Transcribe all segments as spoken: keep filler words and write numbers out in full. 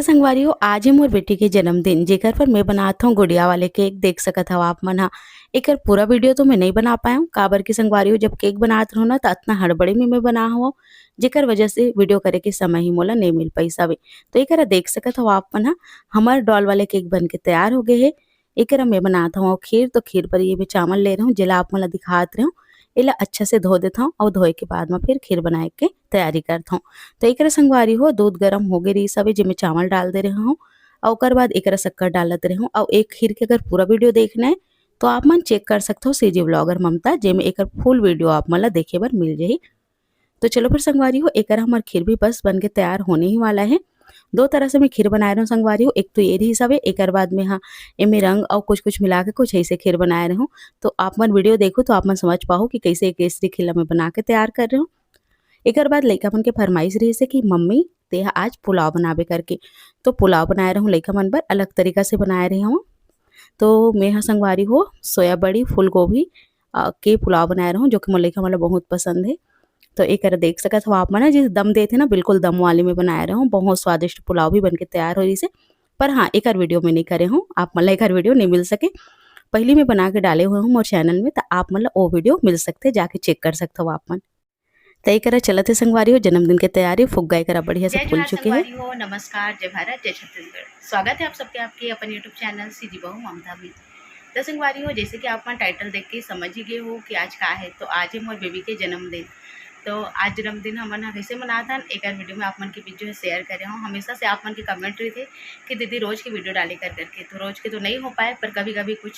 संगवारी हो, आज हे मोर बेटी के जन्मदिन, जेकर पर मैं बनात हौं गुड़िया वाले केक। देख सकत हव आप मन ह, एकर पूरा वीडियो तो मैं नइ बना पाए हौं, काबर कि संगवारी हो, जब केक बनात रहूं ना, त अतना हड़बड़ी में मैं बना हौं, जेकर वजह से वीडियो करे के समय ही मोला नइ मिल पाइस हवे। तो एकरा देख सकत हव आप मन ह, हमर डॉल वाले केक बन के तैयार हो गए हे। एकरा मैं बनात हौं खीर, तो खीर बर ये मैं चावल ले रहे हौं, जेला आप मन ला दिखात रहे हौं। एला अच्छा से धो देत हौं अउ धोए के बाद म फिर खीर बनाए के तैयारी करत हौं। तो एकरा संगवारी हो, दूध गरम हो गे रहिस हवे, जेमे चावल डाल दे रहे हौं अउ ओकर बाद एकरा शक्कर डालत रहे हौं। अउ एक खीर के अगर पूरा वीडियो देखना है, तो आप मन चेक कर सकत हव सीजी व्लॉगर ममता, जेमे एकर फुल वीडियो आप मन ला देखे बर मिल जाही। तो चलो फिर संगवारी हो, एकर हमर खीर भी बस बन के तैयार होने ही वाला है। दो तरह से मैं खीर बनाए रहूं संगवारी हो, एक तो ये रहिस हवे, एकर बाद में हाँ एमे रंग अउ कुछ कुछ मिला के कुछ ऐसे खीर बनाए रहूं। तो आप मन वीडियो देखो तो आप मन समझ पाहो कि कैसे एक केसरी खीर ला मैं बना के तैयार कर रहे हूँ। एकर बाद लइका मन के फरमाइश रहिस हे कि मम्मी तेहा आज पुलाव बनाबे करके, तो पुलाव बनाए रहूं लइका मन बर, अलग तरीका से बनाए रहे हूँ। तो मैं ह संगवारी हो सोया बड़ी, फूलगोभी, अ, के पुलाव बनाए रहूं, जो कि मोर लइका मन ला बहुत पसंद है। तो एकर देख सकत हव आप मन ह, जैसे दम देथे ना, बिल्कुल दम वाले में बनाए रहूं। बहुत स्वादिष्ट पुलाव भी बन के तैयार हो रहिस हे, पर हाँ, एकर वीडियो में नहीं करे हूँ, आप मन ला एकर वीडियो नहीं मिल सके। पहली मैं बना के डाले हुए हूँ मोर चैनल में, तो आप मन ला वो वीडियो मिल सकथे, जाके चेक कर सकत हव आप मन। त एकरा चलत हे संगवारी हो, जन्मदिन के तैयारी, फुग्गा एकरा बढ़िया से जय फूल जोहार चुके हे। संगवारी हो, नमस्कार, जय भारत, जय छत्तीसगढ़। स्वागत है आप सबके आपके अपन YouTube चैनल सीजी बहू ममता में। तो संगवारी हो, जैसे कि आप मन टाइटल देख के समझ ही गए हो कि आज का है, तो आज है मोर बेबी के जन्मदिन। तो आज जन्मदिन हमन ह कैसे मनात हन, एकर वीडियो में आप मन के बीच जो है शेयर करे हूँ। हमेशा से आप मन के कमेंट रहिथे कि दीदी रोज के वीडियो डाले कर करके, तो रोज के तो नहीं हो पाए, पर कभी-कभी कुछ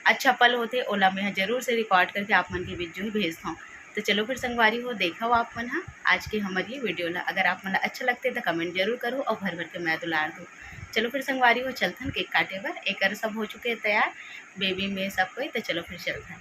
अच्छा पल होथे, ओला मैं ह जरूर से रिकॉर्ड करके आप मन के बीच जो है भेजत हूँ। तो चलो फिर संगवारी हो, देखव आप मन ह आज के हमर ये वीडियो ला। अगर आप मन ला अच्छा लगथे त कमेंट जरूर करो और भर भर के मैं दुलार दो। चलो फिर संगवारी हो, चलथन केक काटे बर। एकर सब हो चुके हे तैयार, बेबी में सब कोई। तो चलो फिर चलथन।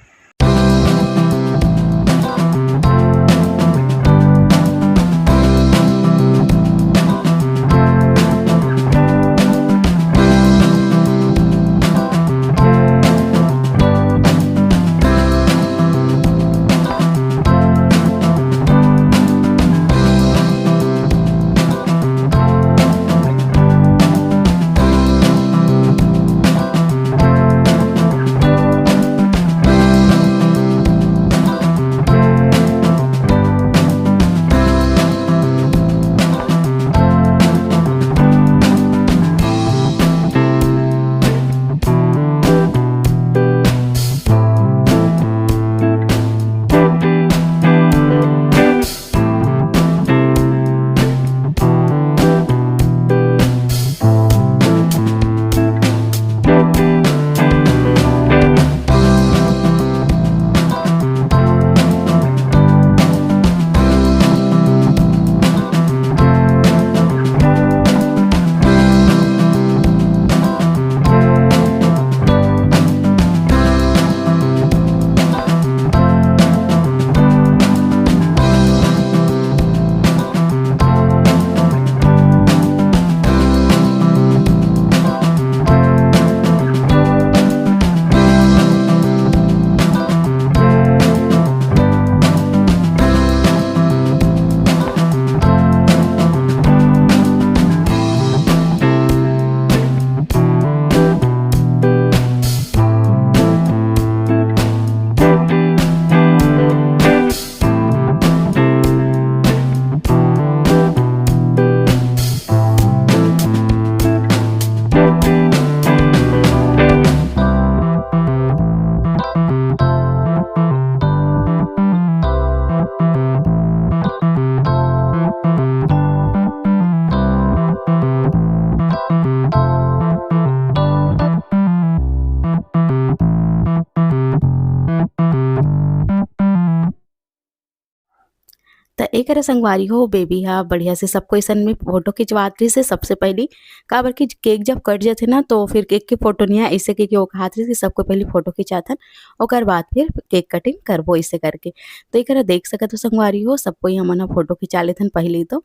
त एकरे संगवारी हो, बेबी ह बढ़िया से सबको अइसन में फोटो खिंचवात रहिस हे सबसे पहिली, काबर कि केक जब कट जाथे ना, तो फिर केक के फोटो नइ आय, अइसे कहिके वो कहत रहिस कि सबको पहिली फोटो खिंचाथन, ओकर बाद फिर केक कटिंग करबो, अइसे करके। तो एकरा देख सकत हो संगवारी हो, सब कोई हमन ह फोटो खिंचा लेथन पहिली तो।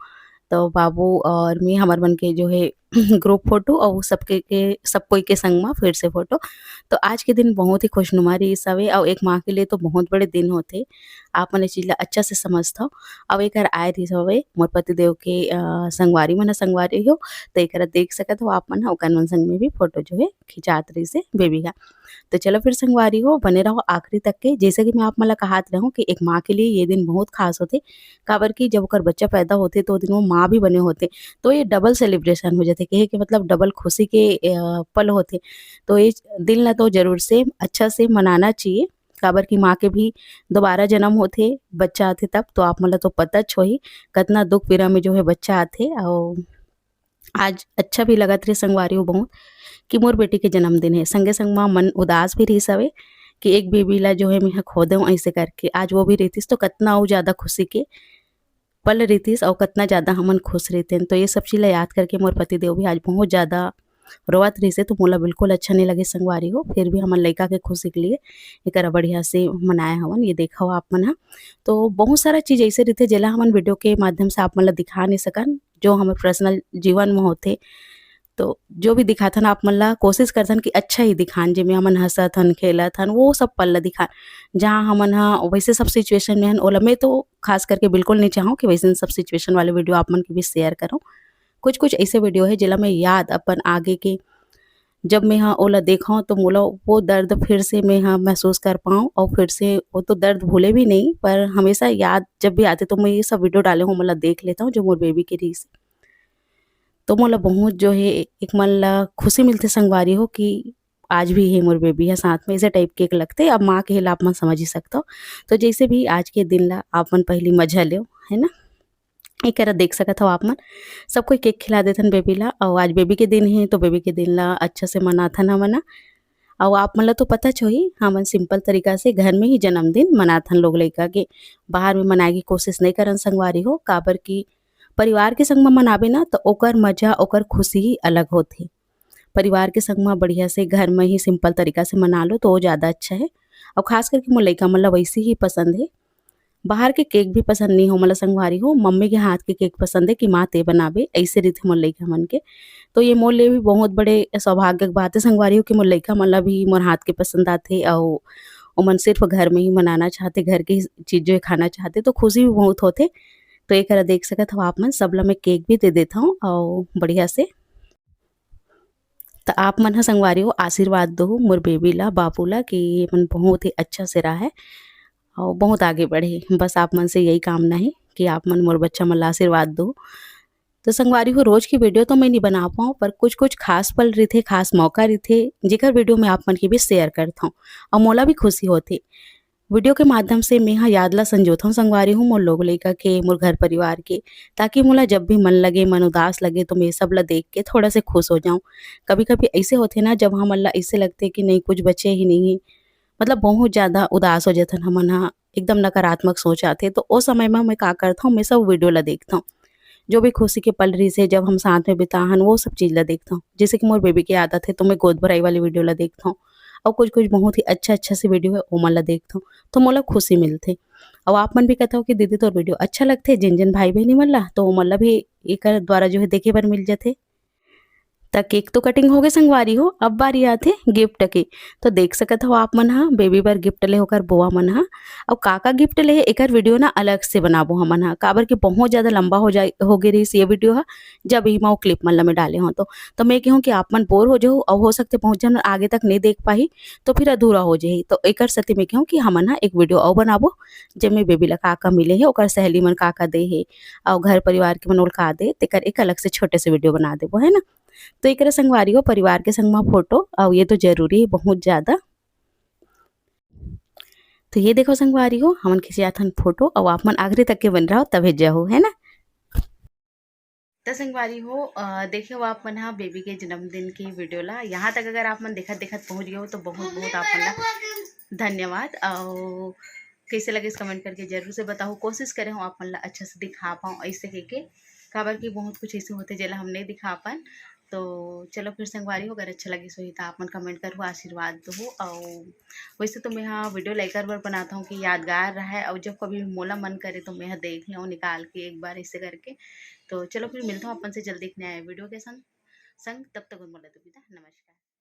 तो बाबू और मैं, हमर मन के जो है, group photo अउ सबके के, सब कोई के संग म फिर से photo। तो आज के दिन बहुत ही खुशनुमा रिहिस हवे अउ एक माँ के लिए तो बहुत बड़े दिन होथे। आप मन ए चीज ला अच्छा से समझथव। अउ एकर आए रिहिस हवे मोर पतिदेव के, अ, संगवारी मन ह, संगवारी हो, तो एकरा देख सकत हो आप मन ह, ओकर मन संग में भी photo जो है खिंचात रहिस हे बेबी ह। तो चलो फिर संगवारी हो, बने रहो आखिरी तक के। जैसे कि मैं आप मन ला कहत रहूँ कि एक माँ के लिए ये दिन बहुत खास होथे, काबर कि जब ओकर बच्चा पैदा होथे तो ओ दिन वो माँ भी बने होथे, तो ये double celebration हो जाथे, कहे के मतलब double खुशी के, अ, पल होथे। तो ये दिन ला तो जरूर से अच्छा से मनाना चाहिए, काबर कि माँ के भी दोबारा जन्म होथे, बच्चा आथे तब। तो आप मन ला तो पता च होही कतना दुख पीरा में जो है बच्चा आथे। अउ आज अच्छा भी लगत रहे संगवारी हो बहुत कि मोर बेटी के जन्मदिन हे। संगे संग मा मन उदास भी रहिस हवे कि एक बेबी ला जो है मेंहा खो देव ऐसे करके। आज वो भी रहितिस तो कतना अउ ज्यादा खुशी के पल रहितिस अउ कतना ज्यादा हमन खुश रहितेन। तो ये सब चीज ला याद करके मोर पतिदेव भी आज बहुत ज्यादा रोवत रहिस हे, तो मोला बिल्कुल अच्छा नहीं लगे संगवारी हो। फिर भी हमन लइका के खुशी के लिए एकरा बढ़िया से मनाए हवन। ये देखो आप मन ह, तो बहुत सारा चीज ऐसे रहिथे जेला हमन video के माध्यम से आप मन ला दिखा नहीं सकन, जो हमर personal जीवन में होथे। तो जो भी दिखाथन आप मन ला कोशिश करथन कि अच्छा ही दिखान, जेमे हमन हंसत हन, खेलत हन, वो सब पल ला दिखान। जहाँ हमन ह वैसे सब situation में हन, ओला मैं तो खास करके बिल्कुल नहीं चाहूँ कि वैसे सब situation वाले video आप मन के भी share करूँ। कुछ कुछ ऐसे video है जेला मैं याद अपन आगे के जब मैं ह ओला देखव तो मोला वो दर्द फिर से मैं ह महसूस कर पाऊँ और फिर से वो तो दर्द भूले भी नहीं, पर हमेशा याद जब भी आते तो मैं ये सब video डाले हूँ, मोला देख लेता हूँ जो मोर बेबी के रहिस। तो मोला बहुत जो है एक मन ला खुशी मिलथे संगवारी हो कि आज भी है मोर बेबी है साथ में, ऐसे type के एक लगथे। अब माँ के हिला आप मन समझ ही सकते हो। तो जैसे भी आज के दिन ला आप मन पहली मजा लेव, है ना। एकरा देख सकत हव आप मन, सब कोई केक खिला देथन बेबी ला। अउ आज बेबी के दिन हे, तो बेबी के दिन ला अच्छा से मनाथन हमन ह। अउ आप मन ला तो पता च होही, हमन simple तरीका से घर में ही जन्मदिन मनाथन लोग लइका के। बाहर में मनाए के कोशिश नइ करन संगवारी हो, काबर कि परिवार के संग म मनाबे ना, त ओकर मजा, ओकर खुशी ही अलग होथे। परिवार के संग म बढ़िया से घर में ही simple तरीका से मना लो, तो वो ज्यादा अच्छा है। अउ खास करके मोर लइका मन ला वैसे ही पसंद है। बाहर के केक भी पसंद नहीं हो मोला संगवारी हो, मम्मी के हाथ के केक पसंद है कि माँ ते बनाबे, ऐसे रहिथे मोर लइका मन के। तो ये मोर लिए भी बहुत बड़े सौभाग्य के बात है संगवारी हो कि मोर लइका मन ला भी मोर हाथ के पसंद आथे, अउ ओमन सिर्फ घर में ही मनाना चाहते, घर के ही चीज जो है खाना चाहते, तो खुशी भी बहुत होथे। तो एकरा देख सकत हव आप मन, सब ला मैं केक भी दे देत हव अउ बढ़िया से। त आप मन ह संगवारी हो आशीर्वाद दो मोर बेबी ला, बाबू ला, कि ये मन बहुत ही अच्छा से रहे और बहुत आगे बढ़े। बस आप मन से यही कामना है कि आप मन मोर बच्चा मन ला आशीर्वाद दो। तो संगवारी हो, रोज की video तो मैं नहीं बना पाऊँ, पर कुछ कुछ खास पल रहिथे, खास मौका रहिथे, जेकर video मैं आप मन के भी share करत हूँ और मोला भी खुशी होथे। Video के माध्यम से मैं ह याद ला संजोथव संगवारी हो मोर लोग लइका के, मोर घर परिवार के, ताकि मोला जब भी मन लगे, मन उदास लगे, तो मैं सब ला देख के थोड़ा से खुश हो जाऊं। कभी-कभी ऐसे होथे ना, जब हमन ला ऐसे लगथे कि नहीं, कुछ बचे ही नहीं है, मतलब बहुत ज्यादा उदास हो जाथन हमन ह, एकदम नकारात्मक सोच आथे, तो ओ समय म मैं का करथव, मैं सब video ला देखथव। जो भी खुशी के पल रहिस हे, जब हम साथ में बिताहन, वो सब चीज ला देखथव। जैसे कि मोर बेबी के आदत है, तो मैं गोद भराई वाली video ला देखथव, और कुछ कुछ बहुत ही अच्छा अच्छा से video है, ओमन ला देखथव, तो मोला खुशी मिलथे। और आप मन भी कहथव कि दीदी तोर video अच्छा लगथे, जिन जिन भाई बहनी मन ला, तो ओमन ला भी एकर द्वारा जो है देखे बर मिल जाथे। त केक तो कटिंग होगे संगवारी हो, अब बारी आथे गिफ्ट के। तो देख सकत हो आप मन ह, बेबी बर गिफ्ट ले ओकर बोआ मन ह। अउ का का गिफ्ट ले हे, एकर वीडियो ना अलग से बनाबो हमन ह, काबर कि बहुत ज्यादा लंबा हो जाए, हो गे रहिस ये वीडियो ह, जब इमा वो क्लिप मन ल मैं डाले हों तो। तो मैं कहूँ कि आप मन बोर हो जाहू, अउ हो सकथे बहुत झन आगे तक नहीं देख पाही, तो फिर अधूरा हो जाही। तो एकर सेती मैं कहूँ कि हमन ह एक वीडियो अउ बनाबो, जेमे बेबी ल का का मिले हे, ओकर सहेली मन का का दे हे, अउ घर परिवार के मन ओला का दे, तेकर एक अलग से छोटे से वीडियो बना देबो, है ना। तो एकरे संगवारी हो, परिवार के संग म फोटो, अउ ये तो जरूरी है बहुत ज्यादा। तो ये देखो संगवारी हो, हमन खिंचियाथन फोटो, अउ आप मन आखिरी तक के बन रहो, तभे जहो, है ना। तो संगवारी हो, अ, देखे हो आप मन हा बेबी के जन्मदिन के वीडियो ला। यहाँ तक अगर आप मन देखत देखत पहुँच गए हो तो बहुत बहुत आप मन ला धन्यवाद। अउ कैसे लगे कमेंट करके जरूर से बताओ। कोशिश करे हो आप मन ला अच्छा से दिखा पाऊँ ऐसे कह के, काबर कि बहुत कुछ ऐसे होते जेला हम नहीं दिखा पान। तो चलो फिर संगवारी हो, अगर अच्छा लगे सो ही तो आप मन कमेंट करो, आशीर्वाद दो। अउ वैसे तो मैं हाँ वीडियो लेकर बर बनाता हूँ कि यादगार रहे, और जब कभी मोला मन करे तो मैं हाँ देख लूँ निकाल के एक बार ऐसे करके। तो चलो फिर मिलता हूँ अपन से जल्दी एक नया वीडियो के संग। संग। तब तक मोला दो विदा, नमस्कार।